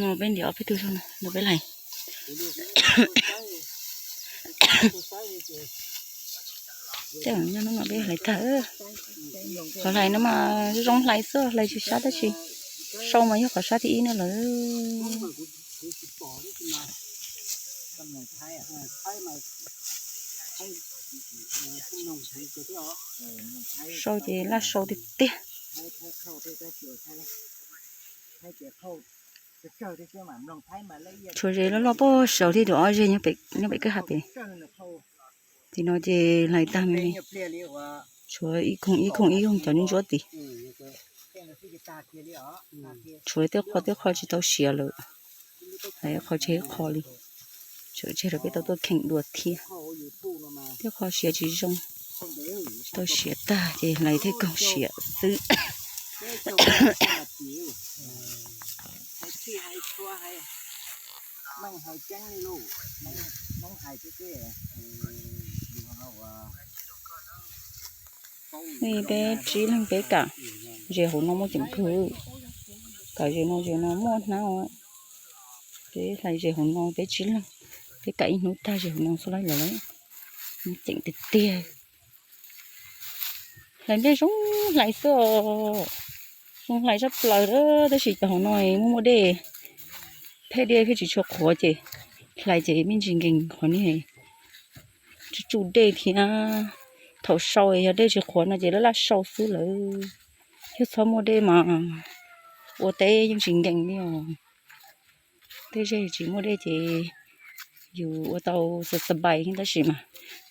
No peb ntiav ob peb tug zoo no peb hlais. Tej hnub no peb hlais tag. Qhov hlais no mas zoo hlais xwb, hlais tsis sab tab sis sau mas yog qhov sab thib ib no lawm. Sau ces laj sau tiag tiag. Tshuav zes loj loj pob saud thiab tus ob zeg nyob pem kwj ha pem. Tim no ces hlais tag me me, tshuav ib koog ib koog ib koog cov ntsuab ntsuab tim. Tshuav tej qho tej qho tsis tau siav lawm, hlais qho tseg ib qho li. Tseem tseg rau peb tau tuaj kheej dua thiab. Tej qho siav tsis zoo, tau siav tag ces hlais tej koog siav xwb. Peb tsib leeg peb kam zes hauv no muaj ceem kawg. Kam zes no zes no muaj hnab. Peb hlais zes hauv no peb tsib leeg, peb kam ib hnub tag zes hauv no xwb lawm. Ceem tiag tiag. Hlais nplej zoo hlais xwb os. Zoo hlais tshaj plaws, tab sis cov hauv no muaj muaj dej, phej dej thiab tsis tshua qhuav ces hlais ces me ntsis nkees qhov niag tsuj tsuj dej thiab. Thaum sau yog dej tsis qhuav no ces laj laj sau xwb lawm. Yog txhob muaj dej mas ua teb yeej tsis nkees li os. Tej zej tsis muaj dej ces yus ua tau xav xav npais tab sis mas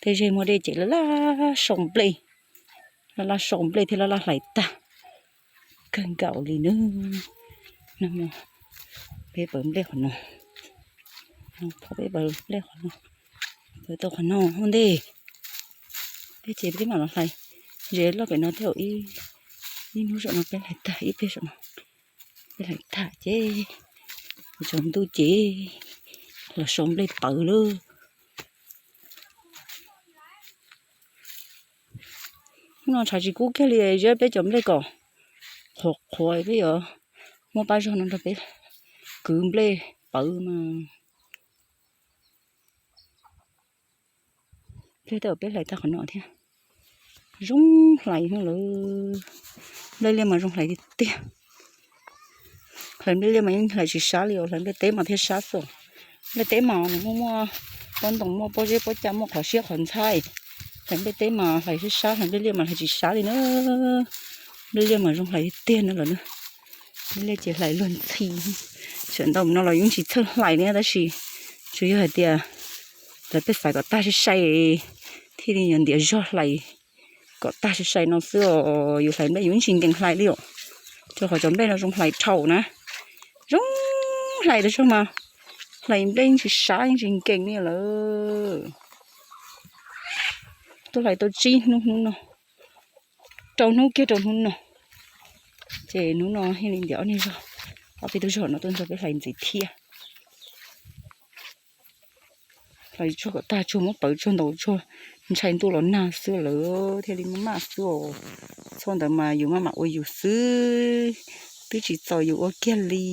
tej zej muaj dej ces laj laj sau nplej, laj laj sau nplej thiab laj laj hlais tag kawg nkaus li nawb. Peb pawv nplej qhov no, peb pawv nplej qhov no, pawv tau qhov no ua ntej. Peb ces peb mam los hlais zes loj pem no thiab, ib hnub zaum no peb hlais tag ib pliag zaum no, peb hlais tag ces tsaus ntuj ces los sau nplej pawv lawm. Hnub no tshav tsis kub kiag li, ziab peb cov nplej kom qhuav qhuav peb yuav muab pab zog no nrog peb kwv nplej pawv mas. Peb hlais tag qhov no thiab. Zoo hlais lawm. Nplej liaj mas zoo hlais tiag tiag. Hlais nplej liaj mas yeej hlais tsis sab li os, hlais nplej teb mas thiaj sab xwb. Nplej teb mas nws muaj muaj pob ntoo, muaj pob zeb pob cag, muaj qhov siab qhov ntxhab. Hlais nplej teb mas hlais sab sab, hlais nplej liaj mas hlais tsis sab li na. Nplej liaj mas zoo hlais tiag tiag no lawm na. Nplej liaj ces hlais luag ntxhi. Sawv ntawm no los yeej tsis txhawj hlais li tab sis tsuas yog hais tias lawv pheej xaiv kom tag sai sai thiaj li yuav ntiav zog hlais kom tag sai sai no xwb os. Yus hlais nplej yus yeej tsis nkees hlais li os. Rau qhov cov nplej no zoo hlais dhau na. Zoo hlais tas zog mas hlais nplej yeej tsis sab yeej tsis nkees li lawm. Tuaj hlais tau tsib hnub hnub no, rau hnub kiag rau hnub no, ces hnub no thiaj li ntiav ob niag zog, ob peb tug zog no tuaj nrog peb hlais ntxiv thiab. Hlais tsuag kom tag, tsuag muab pawv tsuag ntaus tsuag, ntshai ntuj los nag xwb lawm thiaj li maj maj xwb os. Txhob ntawd mas yus maj mam ua yus xwb, twb tsis txaus yus ua kiag li.